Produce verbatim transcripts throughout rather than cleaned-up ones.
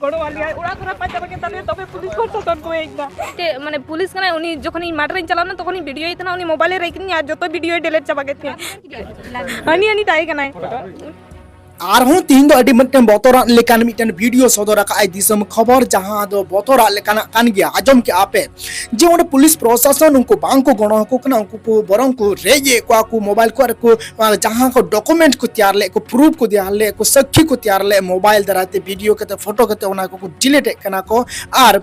ᱜᱚᱲᱚ ᱟᱞᱮᱭᱟᱭ, ᱚᱲᱟᱜ ᱠᱚ ᱨᱟᱯᱟᱜ ᱪᱟᱵᱟ ᱠᱮᱫ ᱛᱟᱞᱮᱭᱟ, ᱛᱚᱵᱮ ᱯᱩᱞᱤᱥ ᱯᱨᱚᱥᱟᱥᱚᱱ ᱠᱚ ᱦᱮᱡ ᱮᱱᱟ᱾ ᱪᱮᱫ ᱢᱟᱱᱮ ᱯᱩᱞᱤᱥ ᱠᱟᱱᱟᱭ ᱩᱱᱤ? ᱡᱚᱠᱷᱚᱱ ᱤᱧ ᱢᱟᱴᱷ ᱨᱮᱧ ᱪᱟᱞᱟᱣ ᱞᱮᱱᱟ, ᱛᱚᱠᱷᱚᱱ ᱤᱧ ᱵᱷᱤᱰᱤᱭᱳᱭᱮᱫ ᱛᱟᱦᱮᱱᱟ, ᱩᱱᱤ ᱢᱳᱵᱟᱭᱤᱞᱮ ᱨᱮᱡ ᱠᱤᱫᱤᱧᱟ ᱟᱨ ᱡᱚᱛᱚ ᱵᱷᱤᱰᱤᱭᱳᱭ ᱰᱤᱞᱤᱴ ᱪᱟᱵᱟ ᱠᱮᱫ ᱛᱤᱧᱟ᱾ ᱦᱟᱹᱱᱤ ᱦᱟᱹᱱᱤ ᱛᱟᱦᱮᱸ ᱠᱟᱱᱟᱭ᱾ ᱟᱨᱦᱚᱸ ᱛᱤᱦᱤᱧ ᱫᱚ ᱟᱹᱰᱤ ᱢᱤᱫᱴᱮᱱ ᱵᱚᱛᱚᱨᱟᱜ ᱞᱮᱠᱟᱱ ᱢᱤᱫᱴᱮᱱ ᱵᱷᱤᱰᱤᱭᱳ ᱥᱚᱫᱚᱨ ᱟᱠᱟᱫ ᱟᱭ ᱫᱤᱥᱚᱢ ᱠᱷᱚᱵᱚᱨ, ᱡᱟᱦᱟᱸ ᱫᱚ ᱵᱚᱛᱚᱨᱟᱜ ᱞᱮᱠᱟᱱᱟᱜ ᱠᱟᱱ ᱜᱮᱭᱟ᱾ ᱟᱸᱡᱚᱢ ᱠᱮᱜᱼᱟ ᱯᱮ ᱡᱮ ᱚᱸᱰᱮ ᱯᱩᱞᱤᱥ ᱯᱨᱚᱥᱟᱥᱚᱱ ᱩᱱᱠᱩ ᱵᱟᱝ ᱠᱚ ᱜᱚᱲᱚ ᱟᱠᱚ ᱠᱟᱱᱟ, ᱩᱱᱠᱩ ᱠᱚ ᱵᱚᱨᱚᱝ ᱠᱚ ᱨᱮᱡ ᱮᱫ ᱠᱚᱣᱟ ᱠᱚ, ᱢᱳᱵᱟᱭᱤᱞ ᱠᱚ ᱟᱨ ᱠᱚ, ᱟᱨ ᱡᱟᱦᱟᱸ ᱠᱚ ᱰᱚᱠᱩᱢᱮᱱᱴ ᱠᱚ ᱛᱮᱭᱟᱨ ᱞᱮᱫ ᱠᱚ, ᱯᱨᱩᱯᱷ ᱠᱚ ᱛᱮᱭᱟᱨ ᱞᱮᱫ ᱠᱚ, ᱥᱟᱹᱠᱷᱤ ᱠᱚ ᱛᱮᱭᱟᱨ ᱞᱮᱫ, ᱢᱳᱵᱟᱭᱤᱞ ᱫᱟᱨᱟᱭ ᱛᱮ ᱵᱷᱤᱰᱤᱭᱳ ᱠᱟᱛᱮ, ᱯᱷᱳᱴᱳ ᱠᱟᱛᱮ ᱚᱱᱟ ᱠᱚᱠᱚ ᱰᱤᱞᱤᱴ ᱮᱫ ᱠᱟᱱᱟ ᱠᱚ᱾ ᱟᱨ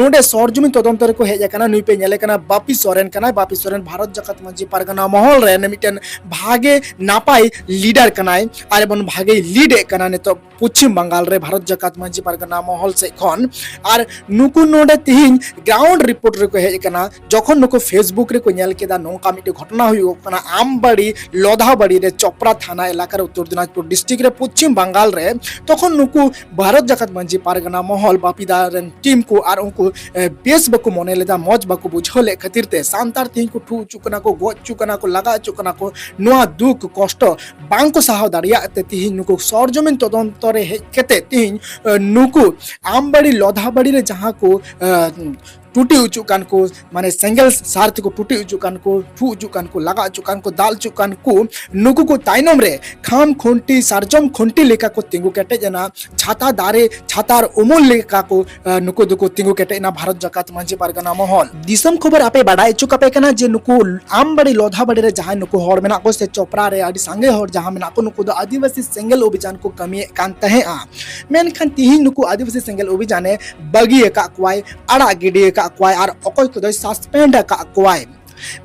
ᱱᱚᱰᱮ ᱥᱚᱨᱡᱚᱢᱤᱱ ᱛᱚᱫᱚᱱᱛᱚ ᱨᱮᱠᱚ ᱦᱮᱡ ᱟᱠᱟᱱᱟ᱾ ᱱᱩᱭ ᱯᱮ ᱧᱮᱞᱮ ᱠᱟᱱᱟ, ᱵᱟᱯᱤ ᱥᱚᱨᱮᱱ ᱠᱟᱱᱟᱭ᱾ ᱵᱟᱯᱤ ᱥᱚᱨᱮᱱ ᱵᱷᱟᱨᱚᱛ ᱡᱟᱠᱟᱛ ᱢᱟᱹᱡᱷᱤ ᱯᱟᱨᱜᱟᱱᱟ ᱢᱚᱦᱚᱞ ᱨᱮᱱ ᱢᱤᱫᱴᱮᱱ ᱵᱷᱟᱜᱮ ᱱᱟᱯᱟᱭ ᱞᱤᱰᱟᱨ ᱠᱟᱱᱟᱭ ᱟᱨ ᱮᱵᱚᱝ ᱵᱷᱟᱜᱮᱭ ᱞᱤᱰ ᱮᱫ ᱠᱟᱱᱟ ᱱᱤᱛᱚᱜ ᱯᱚᱪᱷᱤᱢ ᱵᱟᱝᱜᱟᱞ ᱨᱮ ᱵᱷᱟᱨᱚᱛ ᱡᱟᱠᱟᱛ ᱢᱟᱹᱡᱷᱤ ᱯᱟᱨᱜᱟᱱᱟ ᱢᱚᱦᱚᱞ ᱥᱮᱫ ᱠᱷᱚᱱ᱾ ᱟᱨ ᱱᱩᱠᱩ ᱱᱚᱰᱮ ᱛᱤᱦᱤᱧ ᱜᱨᱟᱣᱩᱱᱰ ᱨᱤᱯᱳᱨᱴ ᱨᱮᱠᱚ ᱦᱮᱡ ᱟᱠᱟᱱᱟ᱾ ᱡᱚᱠᱷᱚᱱ ᱱᱩᱠᱩ Facebook ᱨᱮᱠᱚ ᱧᱮᱞ ᱠᱮᱫᱟ ᱱᱚᱝᱠᱟ ᱢᱤᱫᱴᱮᱱ ᱜᱷᱚᱴᱚᱱᱟ ᱦᱩᱭᱩᱜ ᱠᱟᱱᱟ ᱟᱢᱵᱟᱲᱤ ᱞᱚᱫᱷᱟᱵᱟᱲᱤ ᱨᱮ, ᱪᱚᱯᱨᱟ ᱛᱷᱟᱱᱟ ᱮᱞᱟᱠᱟ ᱨᱮ, ᱩᱛᱛᱚᱨ ᱫᱤᱱᱟᱡᱽᱯᱩᱨ ᱰᱤᱥᱴᱨᱤᱠᱴ ᱨᱮ, ᱯᱚᱪᱷᱤᱢ ᱵᱟᱝᱜᱟᱞ ᱨᱮ, ᱛᱚᱠᱷᱚᱱ ᱱᱩᱠᱩ ᱵᱷᱟᱨᱚᱛ ᱡᱟᱠᱟᱛ ᱢᱟᱹᱡᱷᱤ ᱯᱟᱨᱜᱟᱱᱟ ᱢᱚᱦᱚᱞ ᱵᱟᱯᱤᱫᱟ ᱨᱮᱱ ᱴᱤᱢ ᱠᱚ ᱟᱨ ᱩᱱᱠᱩ, ᱮ, ᱵᱮᱥ ᱵᱟᱠᱚ ᱢᱚᱱᱮ ᱞᱮᱫᱟ, ᱢᱚᱡᱽ ᱵᱟᱠᱚ ᱵᱩᱡᱷᱟᱹᱣ ᱞᱮᱫ ᱠᱷᱟᱹᱛᱤᱨ ᱛᱮ ᱥᱟᱱᱛᱟᱲ ᱛᱤᱦᱤᱧ ᱠᱚ ᱴᱷᱩ ᱦᱚᱪᱚᱜ ᱠᱟᱱᱟ ᱠᱚ, ᱜᱚᱡ ᱦᱚᱪᱚᱜ ᱠᱟᱱᱟ ᱠᱚ, ᱞᱟᱜᱟ ᱦᱚᱪᱚᱜ ᱠᱟᱱᱟ ᱠᱚ᱾ ᱱᱚᱣᱟ ᱫᱩᱠ ᱠᱚᱥᱴᱚ ᱵᱟᱝ ᱠᱚ ᱥᱟᱦᱟᱣ ᱫᱟᱲᱮᱭᱟᱜ ᱛᱮ ᱛᱤᱦᱤᱧ ᱱᱩᱠᱩ ᱥᱚᱨᱡᱚᱢᱤᱱ ᱛᱚᱫᱚᱱᱛᱚ ᱨᱮ ᱦᱮᱡ ᱠᱟᱛᱮ ᱛᱤᱦᱤᱧ, ᱮ, ᱱᱩᱠᱩ ᱟᱢᱵᱟᱲᱤ ᱞᱚᱫᱷᱟᱵᱟᱲᱤ ᱨᱮ ᱡᱟᱦᱟᱸ ᱠᱚ, ᱮ, ᱴᱩᱴᱤ ᱦᱚᱪᱚᱜ ᱠᱟᱱ ᱠᱚ, ᱢᱟᱱᱮ ᱥᱮᱸᱜᱮᱞ ᱥᱟᱨ ᱛᱮᱠᱚ ᱴᱩᱴᱤ ᱦᱚᱪᱚᱜ ᱠᱟᱱ ᱠᱚ, ᱴᱷᱩ ᱦᱚᱪᱚᱜ ᱠᱟᱱ ᱠᱚ, ᱞᱟᱜᱟ ᱦᱚᱪᱚᱜ ᱠᱟᱱ ᱠᱚ, ᱫᱟᱞ ᱦᱚᱪᱚᱜ ᱠᱟᱱ ᱠᱚ, ᱱᱩᱠᱩ ᱠᱚ ᱛᱟᱭᱱᱚᱢ ᱨᱮ ᱠᱷᱟᱢ ᱠᱷᱩᱱᱴᱤ, ᱥᱟᱨᱡᱚᱢ ᱠᱷᱩᱱᱴᱤ ᱞᱮᱠᱟ ᱠᱚ ᱛᱤᱸᱜᱩ ᱠᱮᱴᱮᱡ ᱮᱱᱟ᱾ ᱪᱷᱟᱛᱟ ᱫᱟᱨᱮ, ᱪᱷᱟᱛᱟᱨ ᱩᱢᱩᱞ ᱞᱮᱠᱟ ᱠᱚ, ᱮ, ᱱᱩᱠᱩ ᱫᱚᱠᱚ ᱛᱤᱸᱜᱩ ᱠᱮᱴᱮᱡ ᱮᱱᱟ ᱵᱷᱟᱨᱚᱛ ᱡᱟᱠᱟᱛ ᱢᱟᱹᱡᱷᱤ ᱯᱟᱨᱜᱟᱱᱟ ᱢᱚᱦᱚᱞ᱾ ᱫᱤᱥᱚᱢ ᱠᱷᱚᱵᱚᱨ ᱟᱯᱮ ᱵᱟᱰᱟᱭ ᱦᱚᱪᱚ ᱠᱟᱯᱮ ᱠᱟᱱᱟ ᱡᱮ ᱱᱩᱠᱩ ᱟᱢᱵᱟᱲᱤ ᱞᱚᱫᱷᱟᱵᱟᱲᱤ ᱨᱮ ᱡᱟᱦᱟᱸᱭ ᱱᱩᱠᱩ ᱦᱚᱲ ᱢᱮᱱᱟᱜ ᱠᱚ ᱥᱮ ᱪᱚᱯᱨᱟ ᱨᱮ ᱟᱹᱰᱤ ᱥᱟᱸᱜᱮ ᱦᱚᱲ ᱡᱟᱦᱟᱸ ᱢᱮᱱᱟᱜ ᱠᱚ, ᱱᱩᱠᱩ ᱫᱚ ᱟᱹᱫᱤᱵᱟᱹᱥᱤ ᱥᱮᱸᱜᱮᱞ ᱚᱵᱷᱤᱡᱟᱱ ᱠᱚ ᱠᱟᱹᱢᱤᱭᱮᱫ ᱠᱟᱱ ᱛᱟᱦᱮᱸᱜᱼᱟ᱾ ᱢᱮᱱᱠᱷᱟᱱ ᱛᱤᱦᱤᱧ ᱱᱩᱠᱩ ᱟᱹᱫᱤᱵᱟᱹᱥᱤ ᱥᱮᱸᱜᱮᱞ ᱚᱵᱷᱤᱡᱟᱱᱮ ᱵᱟᱹᱜᱤ ᱟᱠᱟᱫ ᱠᱚᱣᱟᱭ, ᱟᱲᱟᱜ ᱜᱤᱰᱤ ᱟᱠᱟᱫ ᱠᱚᱣᱟᱭ ᱟᱨ ᱚᱠᱚᱭ ᱠᱚᱫᱚᱭ ᱥᱟᱥᱯᱮᱱᱰ ᱟᱠᱟᱫ ᱠᱚᱣᱟᱭ᱾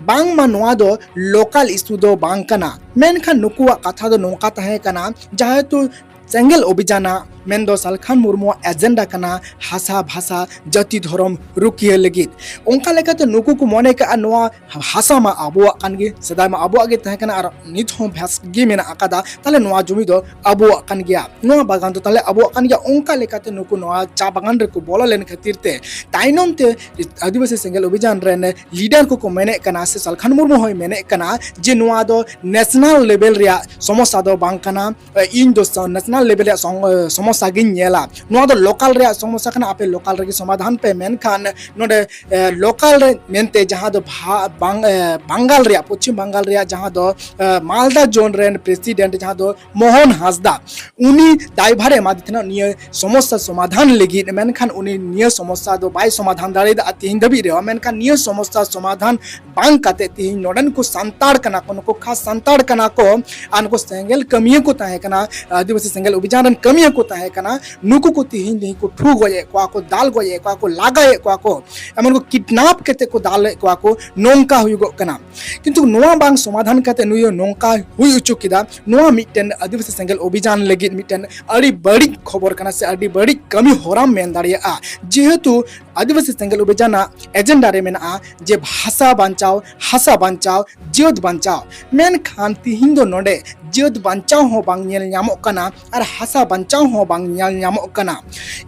ᱵᱟᱝᱢᱟ ᱱᱚᱣᱟ ᱫᱚ ᱞᱳᱠᱟᱞ ᱤᱥᱩ ᱫᱚ ᱵᱟᱝ ᱠᱟᱱᱟ, ᱢᱮᱱᱠᱷᱟᱱ ᱱᱩᱠᱩᱣᱟᱜ ᱠᱟᱛᱷᱟ ᱫᱚ ᱱᱚᱝᱠᱟ ᱛᱟᱦᱮᱸ ᱠᱟᱱᱟ, ᱡᱮᱦᱮᱛᱩ ᱥᱮᱸᱜᱮᱞ ᱚᱵᱷᱤᱡᱟᱱᱟᱜ ᱢᱮᱱᱫᱚ ᱥᱟᱞᱠᱷᱟᱱ ᱢᱩᱨᱢᱩᱣᱟᱜ ᱮᱡᱮᱱᱰᱟ ᱠᱟᱱᱟ ᱦᱟᱥᱟ, ᱵᱷᱟᱥᱟ, ᱡᱟᱹᱛᱤ, ᱫᱷᱚᱨᱚᱢ ᱨᱩᱠᱷᱤᱭᱟᱹ ᱞᱟᱹᱜᱤᱫ᱾ ᱚᱱᱠᱟ ᱞᱮᱠᱟᱛᱮ ᱱᱩᱠᱩ ᱠᱚ ᱢᱚᱱᱮ ᱠᱟᱜᱼᱟ ᱱᱚᱣᱟ ᱦᱟᱥᱟ ᱢᱟ ᱟᱵᱚᱣᱟᱜ ᱠᱟᱱ ᱜᱮ, ᱥᱮᱫᱟᱭ ᱢᱟ ᱟᱵᱚᱣᱟᱜ ᱜᱮ ᱛᱟᱦᱮᱸ ᱠᱟᱱᱟ ᱟᱨ ᱱᱤᱛ ᱦᱚᱸ ᱵᱷᱮᱥ ᱜᱮ ᱢᱮᱱᱟᱜ ᱟᱠᱟᱫᱟ, ᱛᱟᱦᱞᱮ ᱱᱚᱣᱟ ᱡᱚᱢᱤ ᱫᱚ ᱟᱵᱚᱣᱟᱜ ᱠᱟᱱ ᱜᱮᱭᱟ, ᱱᱚᱣᱟ ᱵᱟᱜᱟᱱ ᱫᱚ ᱛᱟᱦᱞᱮ ᱟᱵᱚᱣᱟᱜ ᱠᱟᱱ ᱜᱮᱭᱟ᱾ ᱚᱱᱠᱟ ᱞᱮᱠᱟᱛᱮ ᱱᱩᱠᱩ ᱱᱚᱣᱟ ᱪᱟ ᱵᱟᱜᱟᱱ ᱨᱮᱠᱚ ᱵᱚᱞᱚ ᱞᱮᱱ ᱠᱷᱟᱹᱛᱤᱨ ᱛᱮ ᱛᱟᱭᱱᱚᱢ ᱛᱮ ᱟᱹᱫᱤᱵᱟᱹᱥᱤ ᱥᱮᱸᱜᱮᱞ ᱚᱵᱷᱤᱡᱟᱱ ᱨᱮᱱ ᱞᱤᱰᱟᱨ ᱠᱚᱠᱚ ᱢᱮᱱᱮᱫ ᱠᱟᱱᱟ ᱥᱮ ᱥᱟᱞᱠᱷᱟᱱ ᱢᱩᱨᱢᱩ ᱦᱚᱸᱭ ᱢᱮᱱᱮᱫ ᱠᱟᱱᱟ ᱡᱮ ᱱᱚᱣᱟ ᱫᱚ ᱱᱮᱥᱱᱟᱞ ᱞᱮᱵᱮᱞ ᱨᱮᱭᱟᱜ ᱥᱚᱢᱚᱥᱥᱟ ᱫᱚ ᱵᱟᱝ ᱠᱟᱱᱟ, ᱤᱧ ᱫᱚ ᱱᱮᱥᱱᱟᱞ ᱞᱮᱵᱮᱞ ᱨᱮᱭᱟᱜ ᱥᱚᱝ-, ᱮ, ᱥᱚᱢᱚᱥᱥᱟ ᱜᱤᱧ ᱧᱮᱞᱟ, ᱱᱚᱣᱟ ᱫᱚ ᱞᱳᱠᱟᱞ ᱨᱮᱭᱟᱜ ᱥᱚᱢᱚᱥᱥᱟ ᱠᱟᱱᱟ, ᱟᱯᱮ ᱞᱳᱠᱟᱞ ᱨᱮᱜᱮ ᱥᱚᱢᱟᱫᱷᱟᱱ ᱯᱮ᱾ ᱢᱮᱱᱠᱷᱟᱱ ᱱᱚᱰᱮ, ᱮ, ᱞᱳᱠᱟᱞ ᱨᱮ ᱢᱮᱱᱛᱮ ᱡᱟᱦᱟᱸ ᱫᱚ ᱵᱷᱟ-, ᱵᱟᱝ-, ᱮ, ᱵᱟᱝᱜᱟᱞ ᱨᱮᱭᱟᱜ, ᱯᱚᱪᱷᱤᱢ ᱵᱟᱝᱜᱟᱞ ᱨᱮᱭᱟᱜ ᱡᱟᱦᱟᱸ ᱫᱚ, ᱮ, ᱢᱟᱞᱫᱟ ᱡᱳᱱ ᱨᱮᱱ ᱯᱨᱮᱥᱤᱰᱮᱱᱴ ᱡᱟᱦᱟᱸ ᱫᱚ ᱢᱳᱦᱚᱱ ᱦᱟᱸᱥᱫᱟ, ᱩᱱᱤ ᱫᱟᱭᱵᱷᱟᱨ ᱮ ᱮᱢᱟᱫᱮ ᱛᱟᱦᱮᱱᱟ ᱱᱤᱭᱟᱹ ᱥᱚᱢᱚᱥᱥᱟ ᱥᱚᱢᱟᱫᱷᱟᱱ ᱞᱟᱹᱜᱤᱫ, ᱢᱮᱱᱠᱷᱟᱱ ᱩᱱᱤ ᱱᱤᱭᱟᱹ ᱥᱚᱢᱚᱥᱥᱟ ᱫᱚ ᱵᱟᱭ ᱥᱚᱢᱟᱫᱷᱟᱱ ᱫᱟᱲᱮᱭᱟᱫᱟ ᱛᱮᱦᱮᱧ ᱫᱷᱟᱹᱵᱤᱡ ᱨᱮᱦᱚᱸ᱾ ᱢᱮᱱᱠᱷᱟᱱ ᱱᱤᱭᱟᱹ ᱥᱚᱢᱚᱥᱥᱟ ᱥᱚᱢᱟᱫᱷᱟᱱ ᱵᱟᱝ ᱠᱟᱛᱮ ᱛᱮᱦᱮᱧ ᱱᱚᱰᱮᱱ ᱠᱚ ᱥᱟᱱᱛᱟᱲ ᱠᱟᱱᱟ ᱠᱚ, ᱱᱩᱠᱩ ᱠᱷᱟᱥ ᱥᱟᱱᱛᱟᱲ ᱠᱟᱱᱟ ᱠᱚ, ᱟᱨ ᱱᱩᱠᱩ ᱥᱮᱸᱜᱮᱞ ᱠᱟᱹᱢᱤᱭᱟᱹ ᱠᱚ ᱛᱟᱦᱮᱸ ᱠᱟᱱᱟ, ᱟᱹᱫᱤᱵᱟᱹᱥᱤ ᱥᱮᱸᱜᱮᱞ ᱚᱵᱷᱤᱡᱟᱱ ᱨᱮᱱ ᱠᱟᱹᱢᱤᱭᱟᱹ ᱠᱚ ᱛᱟᱦᱮᱸ ᱠᱟᱱᱟ, ᱱᱩᱠᱩ ᱠᱚ ᱛᱮᱦᱮᱧ ᱛᱮᱦᱮᱧ ᱠᱚ ᱴᱷᱩ ᱜᱚᱡ ᱮᱫ ᱠᱚᱣᱟ ᱠᱚ, ᱫᱟᱞ ᱜᱚᱡ ᱮᱫ ᱠᱚᱣᱟ ᱠᱚ, ᱞᱟᱜᱟᱭᱮᱫ ᱠᱚᱣᱟ ᱠᱚ, ᱮᱢᱚᱱ ᱠᱚ ᱠᱤᱰᱱᱟᱯ ᱠᱟᱛᱮ ᱠᱚ ᱫᱟᱞᱮᱫ ᱠᱚᱣᱟ ᱠᱚ, ᱱᱚᱝᱠᱟ ᱦᱩᱭᱩᱜᱚᱜ ᱠᱟᱱᱟ᱾ ᱠᱤᱱᱛᱩ ᱱᱚᱣᱟ ᱵᱟᱝ ᱥᱚᱢᱟᱫᱷᱟᱱ ᱠᱟᱛᱮ ᱱᱩᱭ ᱱᱚᱝᱠᱟ ᱦᱩᱭ ᱦᱚᱪᱚ ᱠᱮᱫᱟ, ᱱᱚᱣᱟ ᱢᱤᱫᱴᱮᱱ ᱟᱹᱫᱤᱵᱟᱹᱥᱤ ᱥᱮᱸᱜᱮᱞ ᱚᱵᱷᱤᱡᱟᱱ ᱞᱟᱹᱜᱤᱫ ᱢᱤᱫᱴᱮᱱ ᱟᱹᱰᱤ ᱵᱟᱹᱲᱤᱡ ᱠᱷᱚᱵᱚᱨ ᱠᱟᱱᱟ ᱥᱮ ᱟᱹᱰᱤ ᱵᱟᱹᱲᱤᱡ ᱠᱟᱹᱢᱤ ᱦᱚᱨᱟᱢ ᱢᱮᱱ ᱫᱟᱲᱮᱭᱟᱜᱼᱟ᱾ ᱡᱮᱦᱮᱛᱩ ᱟᱹᱫᱤᱵᱟᱹᱥᱤ ᱥᱮᱸᱜᱮᱞ ᱚᱵᱷᱤᱡᱟᱱᱟᱜ ᱮᱡᱮᱱᱰᱟ ᱨᱮ ᱢᱮᱱᱟᱜᱼᱟ ᱡᱮ ᱵᱷᱟᱥᱟ ᱵᱟᱧᱪᱟᱣ, ᱦᱟᱥᱟ ᱵᱟᱧᱪᱟᱣ, ᱡᱟᱹᱛ ᱵᱟᱧᱪᱟᱣ, ᱢᱮᱱᱠᱷᱟᱱ ᱛᱤᱦᱤᱧ ᱫᱚ ᱱᱚᱰᱮ ᱡᱟᱹᱛ ᱵᱟᱧᱪᱟᱣ ᱦᱚᱸ ᱵᱟᱝ ᱧᱮᱞ ᱧᱟᱢᱚᱜ ᱠᱟᱱᱟ ᱟᱨ ᱦᱟᱥᱟ ᱵᱟᱧᱪᱟᱣ ᱦᱚᱸ ᱵᱟᱝ ᱧᱮᱞ ᱧᱟᱢᱚᱜ ᱠᱟᱱᱟ᱾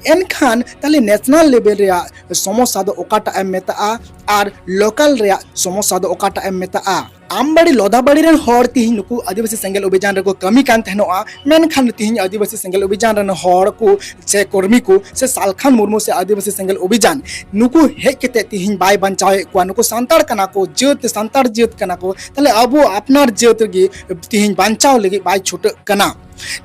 ᱮᱱᱠᱷᱟᱱ ᱛᱟᱦᱞᱮ ᱱᱮᱥᱱᱟᱞ ᱞᱮᱵᱮᱞ ᱨᱮᱭᱟᱜ ᱥᱚᱢᱚᱥᱥᱟ ᱫᱚ ᱚᱠᱟᱴᱟᱜ ᱮᱢ ᱢᱮᱛᱟᱜᱼᱟ ᱟᱨ ᱞᱳᱠᱟᱞ ᱨᱮᱭᱟᱜ ᱥᱚᱢᱚᱥᱥᱟ ᱫᱚ ᱚᱠᱟᱴᱟᱜ ᱮᱢ ᱢᱮᱛᱟᱜᱼᱟ? ᱟᱢᱵᱟᱲᱤ ᱞᱚᱫᱟᱵᱟᱲᱤ ᱨᱮᱱ ᱦᱚᱲ ᱛᱤᱦᱤᱧ ᱱᱩᱠᱩ ᱟᱹᱫᱤᱵᱟᱹᱥᱤ ᱥᱮᱸᱜᱮᱞ ᱚᱵᱷᱤᱡᱟᱱ ᱨᱮᱠᱚ ᱠᱟᱹᱢᱤ ᱠᱟᱱ ᱛᱟᱦᱮᱱᱚᱜᱼᱟ, ᱢᱮᱱᱠᱷᱟᱱ ᱛᱤᱦᱤᱧ ᱟᱹᱫᱤᱵᱟᱹᱥᱤ ᱥᱮᱸᱜᱮᱞ ᱚᱵᱷᱤᱡᱟᱱ ᱨᱮᱱ ᱦᱚᱲ ᱠᱚ ᱥᱮ ᱠᱚᱨᱢᱤ ᱠᱚ ᱥᱮ ᱥᱟᱞᱠᱷᱟᱱ ᱢᱩᱨᱢᱩ ᱥᱮ ᱟᱹᱫᱤᱵᱟᱹᱥᱤ ᱥᱮᱸᱜᱮᱞ ᱚᱵᱷᱤᱡᱟᱱ ᱱᱩᱠᱩ ᱦᱮᱡ ᱠᱟᱛᱮ ᱛᱤᱦᱤᱧ ᱵᱟᱭ ᱵᱟᱧᱪᱟᱣᱮᱫ ᱠᱚᱣᱟ, ᱱᱩᱠᱩ ᱥᱟᱱᱛᱟᱲ ᱠᱟᱱᱟ ᱠᱚ, ᱡᱟᱹᱛ ᱥᱟᱱᱛᱟᱲ ᱡᱟᱹᱛ ᱠᱟᱱᱟ ᱠᱚ, ᱛᱟᱦᱞᱮ ᱟᱵᱚ ᱟᱯᱱᱟᱨ ᱡᱟᱹᱛ ᱨᱮᱜᱮ ᱛᱤᱦᱤᱧ ᱵᱟᱧᱪᱟᱣ ᱞᱟᱹᱜᱤᱫ ᱵᱟᱭ ᱪᱷᱩᱴᱟᱹᱜ ᱠᱟᱱᱟ᱾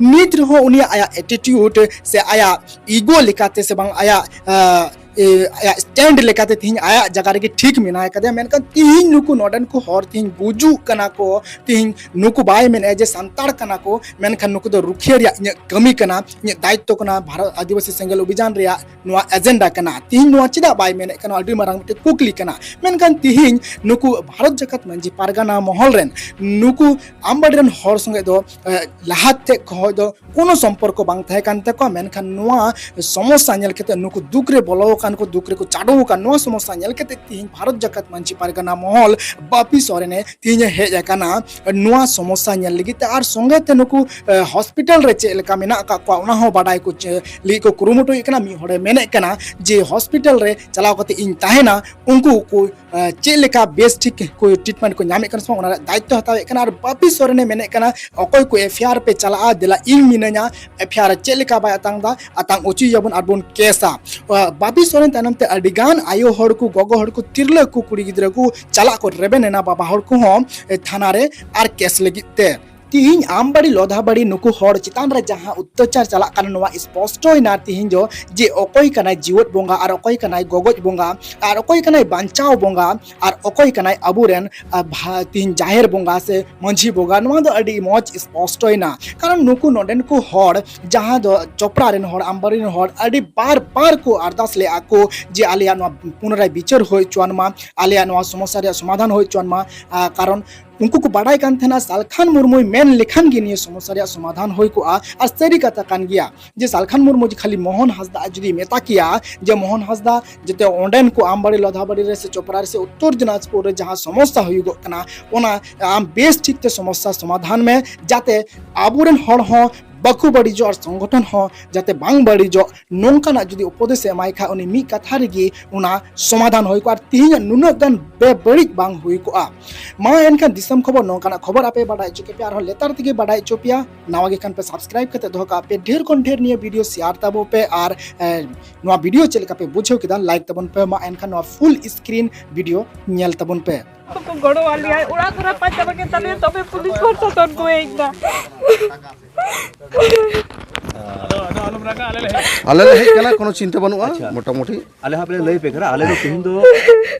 ᱱᱤᱛ ᱨᱮᱦᱚᱸ ᱩᱱᱤᱭᱟᱜ ᱟᱭᱟᱜ ᱮᱴᱤᱴᱤᱭᱩᱰ ᱥᱮ ᱟᱭᱟᱜ ᱤᱜᱳ ᱞᱮᱠᱟᱛᱮ ᱥᱮ ᱵᱟᱝ ᱟᱭᱟᱜ, ᱟ, ᱮ, ᱟᱭᱟᱜ ᱥᱴᱮᱱᱰ ᱞᱮᱠᱟᱛᱮ ᱛᱤᱦᱤᱧ ᱟᱭᱟᱜ ᱡᱟᱭᱜᱟ ᱨᱮᱜᱮ ᱴᱷᱤᱠ ᱢᱮᱱᱟᱭ ᱠᱟᱫᱮᱭᱟ, ᱢᱮᱱᱠᱷᱟᱱ ᱛᱤᱦᱤᱧ ᱱᱩᱠᱩ ᱱᱚᱰᱮᱱ ᱠᱚ ᱦᱚᱲ ᱛᱤᱦᱤᱧ ᱜᱩᱡᱩᱜ ᱠᱟᱱᱟ ᱠᱚ, ᱛᱤᱦᱤᱧ ᱱᱩᱠᱩ ᱵᱟᱭ ᱢᱮᱱᱮᱫᱼᱟ ᱡᱮ ᱥᱟᱱᱛᱟᱲ ᱠᱟᱱᱟ ᱠᱚ, ᱢᱮᱱᱠᱷᱟᱱ ᱱᱩᱠᱩ ᱫᱚ ᱨᱩᱠᱷᱤᱭᱟᱹ ᱨᱮᱭᱟᱜ ᱤᱧᱟᱹᱜ ᱠᱟᱹᱢᱤ ᱠᱟᱱᱟ, ᱤᱧᱟᱹᱜ ᱫᱟᱭᱤᱛᱛᱚ ᱠᱟᱱᱟ, ᱵᱷᱟᱨᱚᱛ ᱟᱹᱫᱤᱵᱟᱹᱥᱤ ᱥᱮᱸᱜᱮᱞ ᱚᱵᱷᱤᱡᱟᱱ ᱨᱮᱭᱟᱜ ᱱᱚᱣᱟ ᱮᱡᱮᱱᱰᱟ ᱠᱟᱱᱟ᱾ ᱛᱤᱦᱤᱧ ᱱᱚᱣᱟ ᱪᱮᱫᱟᱜ ᱵᱟᱭ ᱢᱮᱱᱮᱫ ᱠᱟᱱᱟ? ᱟᱹᱰᱤ ᱢᱟᱨᱟᱝ ᱢᱤᱫᱴᱮᱱ ᱠᱩᱠᱞᱤ ᱠᱟᱱᱟ᱾ ᱢᱮᱱᱠᱷᱟᱱ ᱛᱤᱦᱤᱧ ᱱᱩᱠᱩ ᱵᱷᱟᱨᱚᱛ ᱡᱟᱠᱟᱛ ᱢᱟᱹᱡᱷᱤ ᱯᱟᱨᱜᱟᱱᱟ ᱢᱚᱦᱚᱞ ᱨᱮᱱ ᱱᱩᱠᱩ ᱟᱢᱵᱟᱲᱤ ᱨᱮᱱ ᱦᱚᱲ ᱥᱚᱸᱜᱮ ᱫᱚ, ᱮ, ᱞᱟᱦᱟ ᱛᱮ ᱠᱷᱚᱱ ᱫᱚ ᱠᱳᱱᱳ ᱥᱚᱢᱯᱚᱨᱠᱚ ᱵᱟᱝ ᱛᱟᱦᱮᱸ ᱠᱟᱱ ᱛᱟᱠᱚᱣᱟ, ᱢᱮᱱᱠᱷᱟᱱ ᱱᱚᱣᱟ ᱥᱚᱢᱚᱥᱥᱟ ᱧᱮᱞ ᱠᱟᱛᱮ ᱱᱩᱠᱩ ᱫᱩᱠ ᱨᱮ ᱵᱚᱞᱚ ᱟᱠᱟᱱ ᱠᱚ ᱫᱩᱠ ᱨᱮᱠᱚ ᱪᱟᱰᱚ ᱟᱠᱟᱱ᱾ ᱱᱚᱣᱟ ᱥᱚᱢᱚᱥᱥᱟ ᱧᱮᱞ ᱠᱟᱛᱮ ᱛᱤᱦᱤᱧ ᱵᱷᱟᱨᱚᱛ ᱡᱟᱠᱟᱛ ᱢᱟᱹᱡᱷᱤ ᱯᱟᱨᱜᱟᱱᱟ ᱢᱚᱦᱚᱞ ᱵᱟᱯᱤ ᱥᱚᱨᱮᱱᱮ ᱛᱤᱦᱤᱧ ᱮ ᱦᱮᱡ ᱟᱠᱟᱱᱟ ᱱᱚᱣᱟ ᱥᱚᱢᱚᱥᱥᱟ ᱧᱮᱞ ᱞᱟᱹᱜᱤᱫ ᱛᱮ, ᱟᱨ ᱥᱚᱸᱜᱮ ᱛᱮ ᱱᱩᱠᱩ, ᱮ, ᱦᱚᱥᱯᱤᱴᱟᱞ ᱨᱮ ᱪᱮᱫ ᱞᱮᱠᱟ ᱢᱮᱱᱟᱜ ᱟᱠᱟᱫ ᱠᱚᱣᱟ ᱚᱱᱟ ᱦᱚᱸ ᱵᱟᱰᱟᱭ ᱠᱚ ᱪᱮ-, ᱞᱟᱹᱜᱤᱫ ᱠᱚ ᱠᱩᱨᱩᱢᱩᱴᱩᱭᱮᱫ ᱠᱟᱱᱟ᱾ ᱢᱤᱫ ᱦᱚᱲᱮ ᱢᱮᱱᱮᱫ ᱠᱟᱱᱟ ᱡᱮ ᱦᱚᱥᱯᱤᱴᱟᱞ ᱨᱮ ᱪᱟᱞᱟᱣ ᱠᱟᱛᱮ ᱤᱧ ᱛᱟᱦᱮᱱᱟ, ᱩᱱᱠᱩ ᱠᱚ, ᱮ, ᱪᱮᱫ ᱞᱮᱠᱟ ᱵᱮᱥ ᱴᱷᱤᱠ ᱠᱚ ᱴᱨᱤᱴᱢᱮᱱᱴ ᱠᱚ ᱧᱟᱢᱮᱫ ᱠᱟᱱᱟ ᱥᱮ ᱵᱟᱝ, ᱚᱱᱟ ᱨᱮᱭᱟᱜ ᱫᱟᱭᱤᱛᱛᱚ ᱦᱟᱛᱟᱣᱮᱫ ᱠᱟᱱᱟ᱾ ᱟᱨ ᱵᱟᱯᱤ ᱥᱚᱨᱮᱱᱮ ᱢᱮᱱᱮᱫ ᱠᱟᱱᱟ, ᱚᱠᱚᱭ ᱠᱚ ᱮᱯᱷ ᱟᱭ ᱟᱨ ᱯᱮ ᱪᱟᱞᱟᱜᱼᱟ, ᱫᱮᱞᱟ ᱤᱧ ᱢᱤᱱᱟᱹᱧᱟ, ᱮᱯᱷ ᱟᱭ ᱟᱨ ᱪᱮᱫ ᱞᱮᱠᱟ ᱵᱟᱭ ᱟᱛᱟᱝ ᱮᱫᱟ, ᱟᱛᱟᱝ ᱚᱪᱚᱭᱮᱭᱟᱵᱚᱱ ᱟᱨ ᱵᱚᱱ ᱠᱮᱥᱟ᱾ ᱟ, ᱵᱟᱯᱤ ᱥᱚᱨᱮᱱ ᱛᱟᱭᱱᱚᱢ ᱛᱮ ᱟᱹᱰᱤ ᱜᱟᱱ ᱟᱭᱳ ᱦᱚᱲ ᱠᱚ, ᱜᱚᱜᱚ ᱦᱚᱲ ᱠᱚ, ᱛᱤᱨᱞᱟᱹ ᱠᱚ, ᱠᱩᱲᱤ ᱜᱤᱫᱽᱨᱟᱹ ᱠᱚ ᱪᱟᱞᱟᱜ ᱠᱚ ᱨᱮᱵᱮᱱ ᱮᱱᱟ ᱵᱟᱵᱟ ᱦᱚᱲ ᱠᱚᱦᱚᱸ, ᱮ, ᱛᱷᱟᱱᱟ ᱨᱮ ᱟᱨ ᱠᱮᱥ ᱞᱟᱹᱜᱤᱫ ᱛᱮ᱾ ᱛᱤᱦᱤᱧ ᱟᱢᱵᱟᱲᱤ ᱞᱚᱫᱷᱟᱵᱟᱲᱤ ᱱᱩᱠᱩ ᱦᱚᱲ ᱪᱮᱛᱟᱱ ᱨᱮ ᱡᱟᱦᱟᱸ ᱚᱛᱛᱟᱪᱟᱨ ᱪᱟᱞᱟᱜ ᱠᱟᱱᱟ, ᱱᱚᱣᱟ ᱥᱯᱚᱥᱴᱚᱭᱮᱱᱟ ᱛᱤᱦᱤᱧ ᱫᱚ ᱡᱮ ᱚᱠᱚᱭ ᱠᱟᱱᱟᱭ ᱡᱤᱣᱮᱫ ᱵᱚᱸᱜᱟ ᱟᱨ ᱚᱠᱚᱭ ᱠᱟᱱᱟᱭ ᱜᱚᱜᱚᱡ ᱵᱚᱸᱜᱟ ᱟᱨ ᱚᱠᱚᱭ ᱠᱟᱱᱟᱭ ᱵᱟᱧᱪᱟᱣ ᱵᱚᱸᱜᱟ ᱟᱨ ᱚᱠᱚᱭ ᱠᱟᱱᱟᱭ ᱟᱵᱚᱨᱮᱱ, ᱟ, ᱵᱷᱟ-, ᱛᱤᱦᱤᱧ ᱡᱟᱦᱮᱨ ᱵᱚᱸᱜᱟ ᱥᱮ ᱢᱟᱹᱡᱷᱤ ᱵᱚᱸᱜᱟ᱾ ᱱᱚᱣᱟ ᱫᱚ ᱟᱹᱰᱤ ᱢᱚᱡᱽ ᱥᱯᱚᱥᱴᱚᱭᱮᱱᱟ, ᱠᱟᱨᱚᱱ ᱱᱩᱠᱩ ᱱᱚᱰᱮᱱ ᱠᱚ ᱦᱚᱲ, ᱡᱟᱦᱟᱸ ᱫᱚ ᱪᱚᱯᱨᱟ ᱨᱮᱱ ᱦᱚᱲ, ᱟᱢᱵᱟᱲᱤ ᱨᱮᱱ ᱦᱚᱲ ᱟᱹᱰᱤ ᱵᱟᱨ ᱵᱟᱨ ᱠᱚ ᱟᱨᱫᱟᱥ ᱞᱮᱫᱼᱟ ᱠᱚ ᱡᱮ ᱟᱞᱮᱭᱟᱜ ᱱᱚᱣᱟ ᱯᱩᱱᱚᱨᱟᱭ ᱵᱤᱪᱟᱹᱨ ᱦᱩᱭ ᱦᱚᱪᱚᱣᱟᱱ ᱢᱟ, ᱟᱞᱮᱭᱟᱜ ᱱᱚᱣᱟ ᱥᱚᱢᱚᱥᱥᱟ ᱨᱮᱭᱟᱜ ᱥᱚᱢᱟᱫᱷᱟᱱ ᱦᱩᱭ ᱦᱚᱪᱚᱣᱟᱱ ᱢᱟ᱾ ᱟ, ᱠᱟᱨᱚᱱ ᱩᱱᱠᱩ ᱠᱚ ᱵᱟᱰᱟᱭ ᱠᱟᱱ ᱛᱟᱦᱮᱱᱟ ᱥᱟᱞᱠᱷᱟᱱ ᱢᱩᱨᱢᱩᱭ ᱢᱮᱱ ᱞᱮᱠᱷᱟᱱ ᱜᱮ ᱱᱤᱭᱟᱹ ᱥᱚᱢᱚᱥᱥᱟ ᱨᱮᱭᱟᱜ ᱥᱚᱢᱟᱫᱷᱟᱱ ᱦᱩᱭ ᱠᱚᱜᱼᱟ᱾ ᱟᱨ ᱥᱟᱹᱨᱤ ᱠᱟᱛᱷᱟ ᱠᱟᱱ ᱜᱮᱭᱟ ᱡᱮ ᱥᱟᱞᱠᱷᱟᱱ ᱢᱩᱨᱢᱩ ᱡᱮ ᱠᱷᱟᱹᱞᱤ ᱢᱳᱦᱚᱱ ᱦᱟᱸᱥᱫᱟ ᱡᱩᱫᱤ ᱢᱮᱛᱟ ᱠᱮᱭᱟ ᱡᱮ ᱢᱳᱦᱚᱱ ᱦᱟᱸᱥᱫᱟ, ᱡᱟᱛᱮ ᱚᱸᱰᱮᱱ ᱠᱚ ᱟᱢᱵᱟᱲᱤ ᱞᱚᱫᱷᱟᱵᱟᱲᱤ ᱨᱮ ᱥᱮ ᱪᱚᱯᱨᱟ ᱨᱮ ᱥᱮ ᱩᱛᱛᱚᱨ ᱫᱤᱱᱟᱡᱽᱯᱩᱨ ᱨᱮ ᱡᱟᱦᱟᱸ ᱥᱚᱢᱚᱥᱥᱟ ᱦᱩᱭᱩᱜᱚᱜ ᱠᱟᱱᱟ, ᱚᱱᱟ ᱟᱢ ᱵᱮᱥ ᱴᱷᱤᱠ ᱛᱮ ᱥᱚᱢᱚᱥᱥᱟ ᱥᱚᱢᱟᱫᱷᱟᱱ ᱢᱮ, ᱡᱟᱛᱮ ᱟᱵᱚᱨᱮᱱ ᱦᱚᱲ ᱦᱚᱸ ᱵᱟᱠᱚ ᱵᱟᱹᱲᱤᱡᱚᱜ ᱟᱨ ᱥᱚᱝᱜᱚᱴᱷᱚᱱ ᱦᱚᱸ ᱡᱟᱛᱮ ᱵᱟᱝ ᱵᱟᱹᱲᱤᱡᱚᱜ, ᱱᱚᱝᱠᱟᱱᱟᱜ ᱡᱩᱫᱤ ᱩᱯᱚᱫᱮᱥ ᱮ ᱮᱢᱟᱭ ᱠᱷᱟᱡ, ᱩᱱᱤ ᱢᱤᱫ ᱠᱟᱛᱷᱟ ᱨᱮᱜᱮ ᱚᱱᱟ ᱥᱚᱢᱟᱫᱷᱟᱱ ᱦᱩᱭ ᱠᱚᱜᱼᱟ ᱟᱨ ᱛᱤᱦᱤᱧᱟᱜ ᱱᱩᱱᱟᱹᱜ ᱜᱟᱱ ᱵᱮᱵᱟᱹᱲᱤᱡ ᱵᱟᱝ ᱦᱩᱭ ᱠᱚᱜᱼᱟ᱾ ᱢᱟ ᱮᱱᱠᱷᱟᱱ ᱫᱤᱥᱚᱢ ᱠᱷᱚᱵᱚᱨ ᱱᱚᱝᱠᱟᱱᱟᱜ ᱠᱷᱚᱵᱚᱨ ᱟᱯᱮ ᱵᱟᱰᱟᱭ ᱦᱚᱪᱚ ᱠᱮᱯᱮᱭᱟ, ᱟᱨᱦᱚᱸ ᱞᱮᱛᱟᱲ ᱛᱮᱜᱮ ᱵᱟᱰᱟᱭ ᱦᱚᱪᱚ ᱯᱮᱭᱟ᱾ ᱱᱟᱣᱟ ᱜᱮ ᱠᱷᱟᱱ ᱯᱮ subscribe ᱠᱟᱛᱮ ᱫᱚᱦᱚ ᱠᱟᱜ ᱯᱮ, ᱰᱷᱮᱨ ᱠᱷᱚᱱ ᱰᱷᱮᱨ ᱱᱤᱭᱟᱹ video share ᱛᱟᱵᱚ ᱯᱮ, ᱟᱨ, ᱮ, ᱱᱚᱣᱟ video ᱪᱮᱫ ᱞᱮᱠᱟ ᱯᱮ ᱵᱩᱡᱷᱟᱹᱣ ᱠᱮᱫᱟ, like ᱛᱟᱵᱚᱱ ᱯᱮ᱾ ᱢᱟ ᱮᱱᱠᱷᱟᱱ ᱱᱚᱣᱟ full screen video ᱧᱮᱞ ᱛᱟᱵᱚᱱ ᱯᱮ᱾ ᱠᱚ ᱜᱚᱲᱚ ᱟᱞᱮᱭᱟ, ᱚᱲᱟᱜ ᱠᱚ ᱨᱟᱯᱟᱜ ᱪᱟᱵᱟ ᱠᱮᱫ ᱛᱟᱞᱮᱭᱟ, ᱛᱚᱵᱮ ᱯᱩᱞᱤᱥ ᱯᱨᱚᱥᱟᱥᱚᱱ ᱠᱚ ᱦᱮᱡ ᱮᱱᱟ᱾ ᱟᱞᱮ ᱞᱮ ᱦᱮᱡ ᱠᱟᱱᱟ, ᱠᱳᱱᱳ ᱪᱤᱱᱛᱟᱹ ᱵᱟᱹᱱᱩᱜᱼᱟ᱾ ᱟᱪᱪᱷᱟ᱾ ᱢᱚᱴᱟᱢᱩᱴᱤ ᱟᱞᱮ ᱦᱟᱸᱜ ᱞᱮ ᱞᱟᱹᱭ ᱯᱮ ᱠᱟᱱᱟ, ᱟᱞᱮ ᱫᱚ ᱛᱮᱦᱮᱧ ᱫᱚ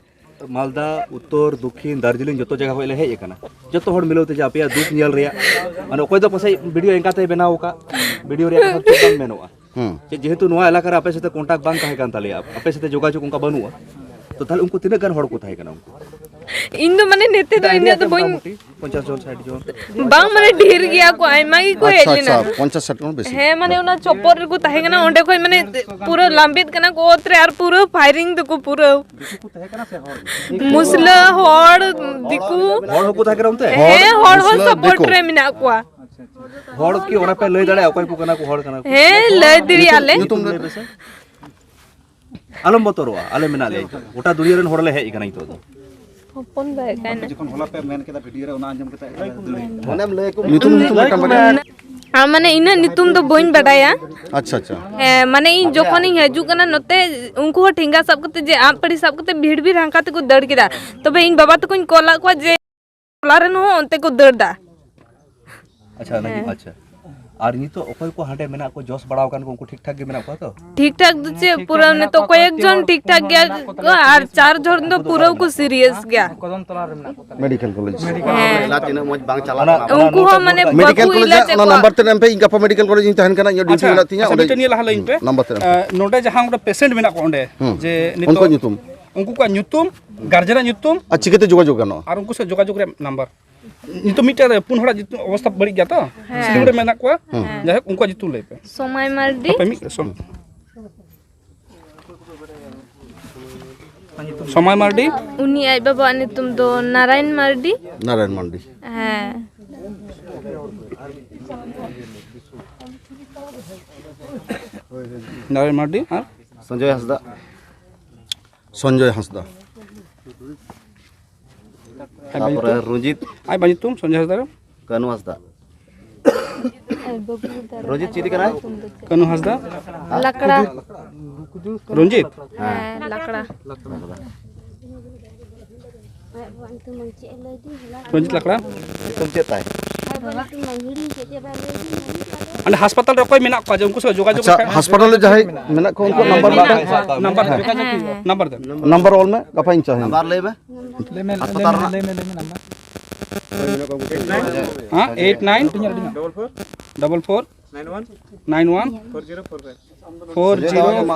ᱢᱟᱞᱫᱟ, ᱩᱛᱛᱚᱨ, ᱫᱚᱠᱠᱷᱤᱱ, ᱫᱟᱨᱡᱤᱞᱤᱝ ᱡᱚᱛᱚ ᱡᱟᱭᱜᱟ ᱠᱷᱚᱱ ᱞᱮ ᱦᱮᱡ ᱟᱠᱟᱱᱟ᱾ ᱡᱚᱛᱚ ᱦᱚᱲ ᱢᱤᱞᱟᱹᱣ ᱛᱮ ᱡᱮ ᱟᱯᱮᱭᱟᱜ ᱫᱩᱠ ᱧᱮᱞ ᱨᱮᱭᱟᱜ, ᱢᱟᱱᱮ ᱚᱠᱚᱭ ᱫᱚ ᱯᱟᱥᱮᱡ video ᱮᱱᱠᱟ ᱛᱮᱭ ᱵᱮᱱᱟᱣ ᱟᱠᱟᱫ, video ᱨᱮᱭᱟᱜ ᱠᱟᱛᱷᱟ ᱪᱮᱫ ᱵᱟᱝ ᱢᱮᱱᱚᱜᱼᱟ᱾ ᱦᱩᱸ᱾ ᱪᱮᱫ ᱡᱮᱦᱮᱛᱩ ᱱᱚᱣᱟ ᱮᱞᱟᱠᱟ ᱨᱮ ᱟᱯᱮ ᱥᱟᱛᱮ contact ᱵᱟᱝ ᱛᱟᱦᱮᱸ ᱠᱟᱱ ᱛᱟᱞᱮᱭᱟ, ᱟᱯᱮ ᱥᱟᱛᱮ ᱡᱳᱜᱟᱡᱳᱜᱽ ᱚᱱᱠᱟ ᱵᱟᱹᱱᱩᱜᱼᱟ, ᱛᱚ ᱛᱟᱦᱞᱮ ᱩᱱᱠᱩ ᱛᱤᱱᱟᱹᱜ ᱜᱟᱱ ᱦᱚᱲ ᱠᱚ ᱛᱟᱦᱮᱸ ᱠᱟᱱᱟ ᱩᱱᱠᱩ? ᱤᱧ ᱫᱚ ᱢᱟᱱᱮ ᱱᱮᱛᱮ ᱫᱚ ᱤᱱᱟᱹᱜ ᱫᱚ ᱵᱟᱹᱧ ᱯᱚᱧᱪᱟᱥ ᱡᱚᱱ, ᱥᱟᱴ ᱡᱚᱱ᱾ ᱵᱟᱝ, ᱢᱟᱱᱮ ᱰᱷᱮᱨ ᱜᱮᱭᱟ ᱠᱚ, ᱟᱭᱢᱟ ᱜᱮᱠᱚ ᱦᱮᱡ ᱟᱪᱪᱷᱟ, ᱞᱮᱱᱟ᱾ ᱟᱪᱪᱷᱟ, ᱯᱚᱧᱪᱟᱥ ᱥᱟᱴ ᱡᱚᱱ ᱵᱮᱥᱤ᱾ ᱦᱮᱸ, ᱢᱟᱱᱮ ᱚᱱᱟ ᱪᱚᱯᱚᱨ ᱨᱮᱠᱚ ᱛᱟᱦᱮᱸ ᱠᱟᱱᱟ, ᱚᱸᱰᱮ ᱠᱷᱚᱡ ᱢᱟᱱᱮ ᱯᱩᱨᱟᱹ ᱞᱟᱢᱵᱤᱛ ᱠᱟᱱᱟ ᱠᱚ ᱚᱛ ᱨᱮ ᱟᱨ ᱯᱩᱨᱟᱹ ᱯᱷᱟᱭᱨᱤᱝ ᱫᱟᱠᱚ ᱯᱩᱨᱟᱹ᱾ ᱢᱩᱥᱞᱟᱹ, ᱦᱚᱲ, ᱫᱤᱠᱩ᱾ ᱦᱚᱲ ᱦᱚᱸᱠᱚ ᱛᱟᱦᱮᱸ ᱠᱟᱱᱟ ᱚᱱᱛᱮ? ᱦᱮᱸ, ᱦᱚᱲ ᱦᱚᱸ ᱢᱩᱥᱞᱟᱹ, ᱥᱟᱯᱳᱨᱴ ᱫᱤᱠᱩ᱾ ᱨᱮ ᱢᱮᱱᱟᱜ ᱠᱚᱣᱟ᱾ ᱦᱚᱲ ᱠᱤ ᱚᱱᱟ ᱯᱮ ᱞᱟᱹᱭ ᱫᱟᱲᱮᱭᱟᱜᱼᱟ ᱚᱠᱚᱭ ᱠᱚ ᱠᱟᱱᱟ ᱠᱚ, ᱦᱚᱲ ᱠᱟᱱᱟ ᱠᱚ? ᱦᱮᱸ, ᱞᱟᱹᱭ ᱫᱟᱲᱮᱭᱟᱜᱼᱟ ᱞᱮ᱾ ᱧᱩᱛᱩᱢ ᱞᱟᱹᱭ ᱯᱮᱥᱮ᱾ ᱟᱞᱚᱢ ᱵᱚᱛᱚᱨᱚᱜᱼᱟ, ᱟᱞᱮ ᱢᱮᱱᱟᱜ ᱞᱮᱭᱟ᱾ ᱜᱚᱴᱟ ᱫᱩᱱᱤᱭᱟᱹ ᱨᱮᱱ ᱦᱚᱲ ᱞᱮ ᱦᱮᱡ ᱟᱠᱟᱱᱟ ᱱᱤᱛᱚᱜ ᱫᱚ᱾ ᱦᱚᱯᱚᱱ ᱵᱟᱭ ᱠᱟᱱᱟ᱾ ᱡᱚᱠᱷᱚᱱ ᱦᱚᱞᱟ ᱯᱮ ᱢᱮᱱ ᱠᱮᱫᱟ ᱵᱷᱤᱰᱤᱭᱳ ᱨᱮ, ᱚᱱᱟ ᱟᱸᱡᱚᱢ ᱠᱟᱛᱮ ᱢᱚᱱᱮᱢ ᱞᱟᱹᱭ ᱠᱚ᱾ ᱧᱩᱛᱩᱢ, ᱧᱩᱛᱩᱢ ᱢᱤᱫᱴᱟᱝ ᱵᱟᱨᱭᱟ᱾ ᱟᱨ ᱢᱟᱱᱮ ᱤᱱᱟᱹᱜ ᱧᱩᱛᱩᱢ ᱫᱚ ᱵᱟᱹᱧ ᱵᱟᱰᱟᱭᱟ᱾ ᱟᱪᱪᱷᱟ, ᱟᱪᱪᱷᱟ᱾ ᱦᱮᱸ, ᱢᱟᱱᱮ ᱤᱧ ᱡᱚᱠᱷᱚᱱᱤᱧ ᱦᱤᱡᱩᱜ ᱠᱟᱱᱟ ᱱᱚᱛᱮ, ᱩᱱᱠᱩ ᱦᱚᱸ ᱴᱷᱮᱸᱜᱟ ᱥᱟᱵ ᱠᱟᱛᱮ ᱡᱮ ᱟᱸᱜ ᱯᱟᱹᱲᱤ ᱥᱟᱵ ᱠᱟᱛᱮ ᱵᱷᱤᱲ ᱵᱷᱤᱲ ᱦᱟᱱᱠᱟ ᱛᱮᱠᱚ ᱫᱟᱹᱲ ᱠᱮᱫᱟ᱾ ᱛᱚᱵᱮ ᱤᱧ ᱵᱟᱵᱟ ᱛᱟᱠᱚᱧ ᱠᱚᱞ ᱟᱫ ᱠᱚᱣᱟ ᱡᱮ ᱴᱚᱞᱟ ᱨᱮᱱ ᱦᱚᱸ ᱚᱱᱛᱮ ᱠᱚ ᱫᱟᱹᱲ ᱫᱟ᱾ ᱟᱪᱪᱷᱟ, ᱦᱮᱸ᱾ ᱟᱪᱪᱷᱟ᱾ ᱟᱨ ᱱᱤᱛᱚᱜ ᱚᱠᱚᱭ ᱠᱚ ᱦᱟᱸᱰᱮ ᱢᱮᱱᱟᱜ ᱠᱚ, ᱡᱚᱥ ᱵᱟᱲᱟᱣ ᱟᱠᱟᱱ ᱠᱚ, ᱩᱱᱠᱩ ᱴᱷᱤᱠ ᱴᱷᱟᱠ ᱜᱮ ᱢᱮᱱᱟᱜ ᱠᱚᱣᱟ ᱛᱚ? ᱴᱷᱤᱠ ᱴᱷᱟᱠ ᱫᱚ ᱪᱮᱫ, ᱯᱩᱨᱟᱹ ᱱᱤᱛᱚᱜ ᱠᱚᱭᱮᱠ ᱡᱚᱱ ᱴᱷᱤᱠ ᱴᱷᱟᱠ ᱜᱮᱭᱟ ᱠᱚ, ᱟᱨ ᱪᱟᱨ ᱡᱚᱱ ᱫᱚ ᱯᱩᱨᱟᱹ ᱠᱚ ᱥᱤᱨᱤᱭᱟᱥ ᱜᱮᱭᱟ᱾ Medical college. ᱦᱮᱸ᱾ ᱮᱞᱟ ᱛᱤᱱᱟᱹᱜ ᱢᱚᱡᱽ ᱵᱟᱝ ᱪᱟᱞᱟᱜ ᱠᱟᱱᱟ᱾ ᱩᱱᱠᱩ ᱦᱚᱸ ᱢᱟᱱᱮ ᱢᱮᱰᱤᱠᱮᱞ ᱵᱟᱠᱚ ᱠᱚᱞᱮᱡᱽ ᱤᱞᱟᱡᱽ ᱨᱮᱭᱟᱜ ᱮᱫ ᱚᱱᱟ ᱠᱚᱣᱟ᱾ ᱱᱟᱢᱵᱟᱨ ᱛᱮ ᱮᱢ ᱯᱮ, ᱤᱧ ᱜᱟᱯᱟ ᱢᱮᱰᱤᱠᱮᱞ ᱠᱚᱞᱮᱡᱽ ᱤᱧ ᱛᱟᱦᱮᱱ ᱠᱟᱱᱟ, ᱤᱧᱟᱹᱜ ᱰᱤᱭᱩᱴᱤ ᱟᱪᱪᱷᱟ, ᱢᱮᱱᱟᱜ ᱛᱤᱧᱟ, ᱟᱪᱪᱷᱟ, ᱚᱸᱰᱮ ᱢᱤᱫᱴᱮᱱ ᱱᱤᱭᱟᱹ ᱞᱟᱦᱟ ᱞᱟᱹᱭᱤᱧ ᱯᱮ᱾ ᱱᱟᱢᱵᱟᱨ ᱛᱮ ᱮᱢ ᱯᱮ᱾ ᱮ, ᱱᱚᱰᱮ ᱡᱟᱦᱟᱸ ᱚᱸᱰᱮ ᱯᱮᱥᱮᱱᱴ ᱢᱮᱱᱟᱜ ᱠᱚᱣᱟ ᱚᱸᱰᱮ, ᱦᱩᱸ᱾ ᱡᱮ ᱱᱤᱛᱚᱜ ᱩᱱᱠᱩᱣᱟᱜ ᱧᱩᱛᱩᱢ? ᱩᱱᱠᱩ ᱠᱚᱣᱟᱜ ᱧᱩᱛᱩᱢ, ᱜᱟᱨᱡᱮᱱᱟᱜ ᱧᱩᱛᱩᱢ ᱟᱨ ᱪᱤᱠᱟᱹᱛᱮ ᱡᱳᱜᱟᱡᱳᱜᱽ ᱜᱟᱱᱚᱜᱼᱟ? ᱟᱨ ᱩᱱᱠᱩ ᱥᱟᱶ ᱡᱳᱜᱟᱡᱳᱜᱽ ᱨᱮᱭᱟᱜ ᱱᱟᱢᱵᱟᱨ᱾ ᱱᱤᱛᱚᱜ ᱢᱤᱫᱴᱮᱱ ᱨᱮ ᱯᱩᱱ ᱦᱚᱲᱟᱜ ᱧᱩᱛᱩᱢ ᱚᱵᱚᱥᱛᱷᱟ ᱵᱟᱹᱲᱤᱡ ᱜᱮᱭᱟ ᱛᱚ, ᱦᱮᱸ᱾ ᱥᱤᱞᱤᱜᱩᱲᱤ ᱨᱮ ᱢᱮᱱᱟᱜ ᱠᱚᱣᱟ᱾ ᱦᱮᱸ᱾ ᱡᱟᱭᱦᱳᱠ, ᱩᱱᱠᱩᱣᱟᱜ ᱧᱩᱛᱩᱢ ᱞᱟᱹᱭ ᱯᱮ᱾ ᱥᱚᱢᱟᱭ ᱢᱟᱨᱰᱤ᱾ ᱦᱟᱯᱮ ᱢᱤᱫ ᱥᱚᱢ-, ᱥᱚᱢᱟᱭ ᱢᱟᱨᱰᱤ᱾ ᱩᱱᱤ ᱟᱡ ᱵᱟᱵᱟᱣᱟᱜ ᱧᱩᱛᱩᱢ ᱫᱚ ᱱᱟᱨᱟᱭᱚᱱ ᱢᱟᱨᱰᱤ᱾ ᱱᱟᱨᱟᱭᱚᱱ ᱢᱟᱨᱰᱤ᱾ ᱦᱮᱸ᱾ ᱱᱟᱨᱟᱭᱚᱱ ᱢᱟᱨᱰᱤ ᱟᱨ? ᱥᱚᱧᱡᱚᱭ ᱦᱟᱸᱥᱫᱟ᱾ ᱥᱚᱧᱡᱚᱭ ᱦᱟᱸᱥᱫᱟ᱾ ᱟᱡ ᱵᱟᱵᱟ ᱛᱟᱯᱚᱨᱮ ᱧᱩᱛᱩᱢ? ᱨᱚᱧᱡᱤᱛ᱾ ᱟᱡ ᱵᱟᱵᱟ ᱧᱩᱛᱩᱢ ᱥᱚᱧᱡᱚᱭ ᱦᱟᱸᱥᱫᱟ ᱨᱮ? ᱠᱟᱹᱱᱩ ᱦᱟᱸᱥᱫᱟ᱾ ᱨᱚᱧᱡᱤᱛ ᱪᱤᱞᱤ ᱠᱟᱱᱟᱭ? ᱠᱟᱹᱱᱩ ᱦᱟᱸᱥᱫᱟ᱾ ᱞᱟᱠᱲᱟ᱾ ᱨᱚᱧᱡᱤᱛ? ᱦᱮᱸ, ᱞᱟᱠᱲᱟ᱾ ᱨᱚᱧᱡᱤᱛ ᱞᱟᱠᱲᱟ᱾ ᱧᱩᱛᱩᱢ ᱪᱮᱫ ᱛᱟᱭ? ᱚᱸᱰᱮ ᱦᱟᱥᱯᱟᱛᱟᱞ ᱨᱮ ᱚᱠᱚᱭ ᱢᱮᱱᱟᱜ ᱠᱚᱣᱟ ᱡᱮ ᱩᱱᱠᱩ ᱥᱟᱶ ᱡᱳᱜᱟᱡᱳᱜᱽ ᱟᱪᱪᱷᱟ, ᱞᱮᱠᱷᱟᱱ? ᱦᱟᱥᱯᱟᱛᱟᱞ ᱨᱮ ᱡᱟᱦᱟᱸᱭ ᱢᱮᱱᱟᱜ ᱠᱚᱣᱟ ᱩᱱᱠᱩᱣᱟᱜ ᱱᱟᱢᱵᱟᱨ ᱢᱮᱱᱟᱜ ᱛᱟᱭ? ᱱᱟᱢᱵᱟᱨ ᱫᱮᱠᱷᱟ ᱡᱟᱠᱤ᱾ ᱦᱮᱸ, ᱦᱮᱸ᱾ ᱱᱟᱢᱵᱟᱨ ᱫᱮᱱ᱾ ᱱᱟᱢᱵᱟᱨ ᱚᱞ ᱢᱮ, ᱜᱟᱯᱟᱧ ᱪᱟᱞᱟᱜᱼᱟ᱾ ᱱᱟᱢᱵᱟᱨ ᱞᱟᱹᱭ ᱢᱮ᱾ ᱦᱟᱥᱯᱟᱛᱟᱞ ᱨᱮᱱᱟᱜ? ᱞᱟᱹᱭ ᱢᱮ, ᱞᱟᱹᱭ ᱢᱮ ᱱᱟᱢᱵᱟᱨ᱾ ᱦᱮᱸ, eight nine. Double four. Nine one. Four zero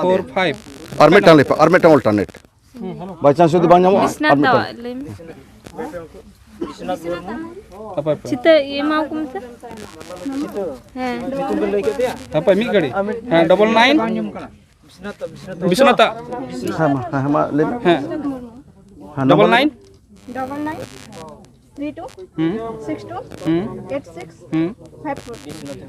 four five. ᱟᱨ ᱢᱤᱫᱴᱟᱝ ᱞᱟᱹᱭ ᱯᱮ, ᱟᱨ ᱢᱤᱫᱴᱟᱝ ᱚᱞᱴᱟᱨᱱᱮᱴ᱾ ᱵᱟᱭ ᱪᱟᱱᱥ ᱡᱩᱫᱤ ᱵᱟᱝ ᱧᱟᱢᱚᱜᱼᱟ, ᱵᱤᱥᱱᱟᱛᱷ ᱟᱨ ᱢᱤᱫᱴᱟᱝ᱾ ᱫᱟᱣᱟᱜ ᱞᱟᱹᱭ ᱢᱮ᱾ ᱦᱟᱯᱳᱭ, ᱦᱟᱯᱳᱭ᱾ ᱪᱤᱛᱟᱹ ᱮᱢᱟ ᱠᱚ ᱢᱮᱥᱮ᱾ ᱦᱮᱸ᱾ ᱦᱟᱯᱳᱭ, ᱢᱤᱫ ᱜᱷᱟᱹᱲᱤ᱾ ᱦᱮᱸ, ᱰᱚᱵᱚᱞ ᱱᱟᱭᱤᱱ᱾ ᱵᱤᱥᱱᱟᱛᱷ᱾ ᱦᱮᱸ, ᱢᱟ, ᱦᱮᱸ, ᱢᱟ, ᱞᱟᱹᱭ ᱢᱮ᱾ ᱦᱮᱸ᱾ ᱦᱮᱸ, double nine. Double nine three two ᱦᱩᱸ᱾ ᱥᱤᱠᱥ ᱴᱩ ᱦᱩᱸ᱾ ᱮᱭᱤᱴ ᱥᱤᱠᱥ ᱦᱩᱸ᱾ Five four.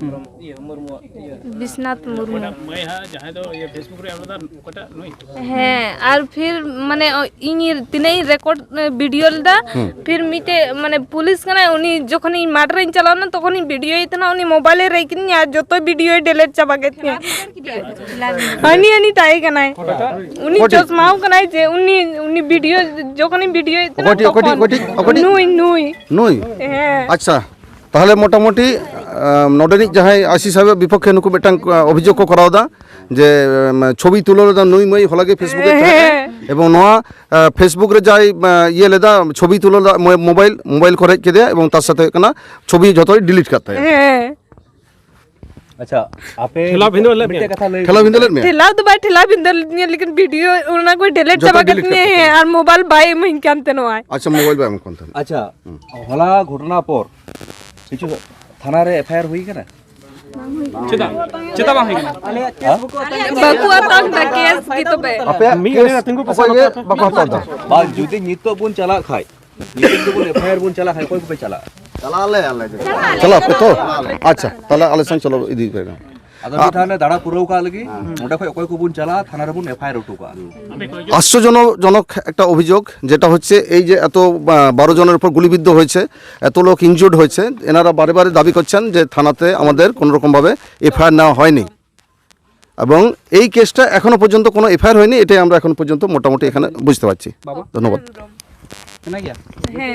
ᱦᱩᱸ᱾ ᱵᱤᱥᱱᱟᱛᱷ ᱢᱩᱨᱢᱩ᱾ ᱢᱟᱹᱭ ᱦᱟᱸᱜ ᱡᱟᱦᱟᱸᱭ ᱫᱚ ᱤᱭᱟᱹ Facebook ᱨᱮ ᱟᱵᱚ ᱫᱚ ᱚᱠᱟᱴᱟᱜ ᱱᱩᱭ? ᱦᱮᱸ, ᱟᱨ ᱯᱷᱤᱨ ᱢᱟᱱᱮ ᱤᱧ ᱛᱤᱱᱟᱹᱜ ᱤᱧ ᱨᱮᱠᱚᱨᱰ ᱵᱷᱤᱰᱤᱭᱳ ᱞᱮᱫᱟ, ᱦᱩᱸ᱾ ᱯᱷᱤᱨ ᱢᱤᱫᱴᱮᱡ ᱢᱟᱱᱮ ᱯᱩᱞᱤᱥ ᱠᱟᱱᱟᱭ, ᱩᱱᱤ ᱡᱚᱠᱷᱚᱱ ᱤᱧ ᱢᱟᱴᱷ ᱨᱮᱧ ᱪᱟᱞᱟᱣ ᱞᱮᱱᱟ ᱛᱚᱠᱷᱚᱱ ᱤᱧ ᱵᱷᱤᱰᱤᱭᱳᱭᱮ ᱛᱟᱦᱮᱱᱟ, ᱩᱱᱤ ᱢᱳᱵᱟᱭᱤᱞᱮ ᱨᱮᱡ ᱠᱤᱫᱤᱧᱟ ᱟᱨ ᱡᱚᱛᱚ ᱵᱷᱤᱰᱤᱭᱳᱭ ᱰᱤᱞᱤᱴ ᱪᱟᱵᱟ ᱠᱮᱫ ᱛᱤᱧᱟ᱾ ᱦᱟᱹᱱᱤ ᱦᱟᱹᱱᱤ ᱛᱟᱦᱮᱸ ᱠᱟᱱᱟᱭ᱾ ᱩᱱᱤ ᱚᱠᱚᱭᱴᱤᱡ? ᱪᱚᱥᱢᱟᱣ ᱠᱟᱱᱟᱭ ᱡᱮ ᱩᱱᱤ, ᱩᱱᱤ ᱵᱷᱤᱰᱤᱭᱳ ᱡᱚᱠᱷᱚᱱᱤᱧ ᱵᱷᱤᱰᱤᱭᱳᱭᱮᱫ ᱛᱟᱦᱮᱱᱟ ᱚᱠᱚᱭᱴᱤᱡ, ᱚᱠᱚᱭᱴᱤᱡ, ᱛᱚᱠᱷᱚᱱ᱾ ᱚᱠᱚᱭᱴᱤᱡ? ᱱᱩᱭ, ᱱᱩᱭ᱾ ᱱᱩᱭ? ᱦᱮᱸ᱾ ᱟᱪᱪᱷᱟ, ᱛᱟᱦᱚᱞᱮ ᱢᱚᱴᱟᱢᱩᱴᱤ, ᱟᱢ, ᱱᱚᱰᱮᱱᱤᱡ ᱡᱟᱦᱟᱸᱭ ᱟᱭᱥᱤ ᱥᱟᱦᱮᱵᱟᱜ ᱵᱤᱯᱚᱠᱠᱷᱮ ᱱᱩᱠᱩ ᱢᱤᱫᱴᱟᱝ, ᱟ, ᱚᱵᱷᱤᱡᱳᱜᱽ ᱠᱚ ᱠᱚᱨᱟᱣ ᱮᱫᱟ ᱡᱮ, ᱟᱢ, ᱪᱷᱚᱵᱤ ᱛᱩᱞᱟᱹᱣ ᱞᱮᱫᱟ ᱱᱩᱭ ᱢᱟᱹᱭ ᱦᱚᱞᱟ ᱜᱮ Facebook ᱨᱮ ᱛᱟᱦᱮᱸ ᱠᱟᱱᱟ᱾ ᱦᱮᱸ᱾ ᱮᱵᱚᱝ ᱱᱚᱣᱟ, ᱟ, Facebook ᱨᱮ ᱡᱟᱦᱟᱸᱭ, ᱟ, ᱤᱭᱟᱹ ᱞᱮᱫᱟ, ᱪᱷᱚᱵᱤ ᱛᱩᱞᱟᱹᱣ ᱞᱮᱫᱟ, ᱢᱳ-, ᱢᱳᱵᱟᱭᱤᱞ, ᱢᱳᱵᱟᱭᱤᱞ ᱠᱚ ᱨᱮᱡ ᱠᱮᱫᱮᱭᱟ ᱮᱵᱚᱝ ᱛᱟᱨ ᱥᱟᱛᱮ ᱦᱩᱭᱩᱜ ᱠᱟᱱᱟ ᱪᱷᱚᱵᱤ ᱡᱷᱚᱛᱚᱭ ᱰᱤᱞᱤᱴ ᱠᱟᱫ ᱛᱟᱭᱟ᱾ ᱦᱮᱸ᱾ ᱟᱪᱪᱷᱟ, ᱟᱯᱮ ᱴᱷᱮᱞᱟᱣ ᱵᱷᱤᱸᱫᱟᱹᱲ ᱞᱮᱫ ᱢᱤᱫᱴᱮᱡ ᱢᱮᱭᱟ? ᱠᱟᱛᱷᱟ ᱞᱟᱹᱭ ᱴᱷᱮᱞᱟᱣ ᱵᱷᱤᱸᱫᱟᱹᱲ ᱞᱮᱫ ᱢᱮᱭᱟ? ᱴᱷᱮᱞᱟᱣ ᱫᱚ ᱵᱟᱭ ᱴᱷᱮᱞᱟᱣ ᱵᱷᱤᱸᱫᱟᱹᱲ ᱞᱤᱫᱤᱧᱟ, ᱞᱮᱠᱤᱱ ᱵᱷᱤᱰᱤᱭᱳ ᱚᱱᱟ ᱠᱚᱭ ᱰᱤᱞᱤᱴ ᱡᱚᱛᱚ ᱪᱟᱵᱟ ᱠᱮᱫ ᱰᱤᱞᱤᱴ ᱛᱤᱧᱟᱹ, ᱠᱟᱫ ᱛᱟᱭᱟ᱾ ᱦᱮᱸ, ᱟᱨ ᱢᱳᱵᱟᱭᱤᱞ ᱵᱟᱭ ᱮᱢᱟᱹᱧ ᱠᱟᱱ ᱛᱟᱦᱮᱱᱚᱜᱼᱟᱭ᱾ ᱟᱪᱪᱷᱟ, ᱢᱳᱵᱟᱭᱤᱞ ᱵᱟᱭ ᱮᱢ ᱠᱟᱱ ᱛᱟᱦᱮᱱᱟ᱾ ᱟᱪᱪᱷᱟ, ᱦᱩᱸ᱾ ᱦᱚᱞᱟ ᱜᱷᱚᱴᱚᱱᱟ ᱯᱚᱨ ᱠᱤᱪᱷᱩ ᱛᱷᱟᱱᱟ ᱨᱮ ᱮᱯᱷ ᱟᱭ ᱟᱨ ᱦᱩᱭ ᱠᱟᱱᱟ? ᱪᱮᱫᱟᱜ? ᱪᱮᱫᱟᱜ ᱵᱟᱝ ᱦᱩᱭ ᱠᱟᱱᱟ? ᱦᱮᱸ? ᱵᱟᱠᱚ ᱦᱟᱛᱟᱣ ᱠᱮᱫᱟ ᱠᱮᱥ ᱜᱮ ᱛᱚᱵᱮ᱾ ᱟᱯᱮᱭᱟᱜ ᱢᱤᱫ ᱠᱮᱥ ᱜᱷᱟᱹᱲᱤᱡ ᱛᱤᱸᱜᱩ ᱯᱮ, ᱚᱠᱚᱭ ᱜᱮ ᱵᱟᱠᱚ ᱦᱟᱛᱟᱣ ᱮᱫᱟ᱾ ᱵᱟᱝ, ᱡᱩᱫᱤ ᱱᱤᱛᱚᱜ ᱵᱚᱱ ᱪᱟᱞᱟᱜ ᱠᱷᱟᱡ, ᱱᱤᱛᱚᱜ ᱡᱩᱫᱤ ᱵᱚᱱ ᱮᱯᱷ ᱟᱭ ᱟᱨ ᱵᱚᱱ ᱪᱟᱞᱟᱜ ᱠᱷᱟᱡ, ᱚᱠᱚᱭ ᱠᱚᱯᱮ ᱪᱟᱞᱟᱜᱼᱟ? ᱪᱟᱞᱟᱜ ᱟᱞᱮ, ᱟᱞᱮ ᱜᱮ᱾ ᱪᱟᱞᱟᱜ ᱟᱯᱮ ᱛᱚ? ᱟᱪᱪᱷᱟ, ᱛᱟᱦᱞᱮ ᱟᱞᱮ ᱥᱟᱝ ᱪᱚᱞᱚ ᱤᱫᱤ ᱯᱮ᱾ ᱟᱫᱚ ᱢᱤᱫ ᱫᱷᱟᱣ ᱚᱸᱰᱮ ᱫᱟᱬᱟ ᱯᱩᱨᱟᱹᱣ ᱠᱟᱜ ᱞᱟᱹᱜᱤᱫ, ᱚᱸᱰᱮ ᱠᱷᱚᱡ ᱚᱠᱚᱭ ᱠᱚᱵᱚᱱ ᱪᱟᱞᱟᱜᱼᱟ, ᱛᱷᱟᱱᱟ ᱨᱮᱵᱚᱱ ᱮᱯᱷ ᱟᱭ ᱟᱨ ᱦᱚᱴᱚ ᱠᱟᱜᱼᱟ᱾ আশ্চর্যজনক একটা অভিযোগ, যেটা হচ্ছে এই যে এত, আহ, বারো জনের উপর গুলিবিদ্ধ হয়েছে, এত লোক ইনজুর্ড হয়েছে, এনারা বারে বারে দাবি করছেন যে থানাতে আমাদের কোনো রকমভাবে এফআইআর নেওয়া হয়নি এবং এই কেসটা এখনো পর্যন্ত কোনো এফআইআর হয়নি, এটাই আমরা এখন পর্যন্ত মোটামুটি এখানে বুঝতে পারছি। বাবা। ধন্যবাদ। ᱢᱮᱱᱟᱜ ᱜᱮᱭᱟ? ᱦᱮᱸ᱾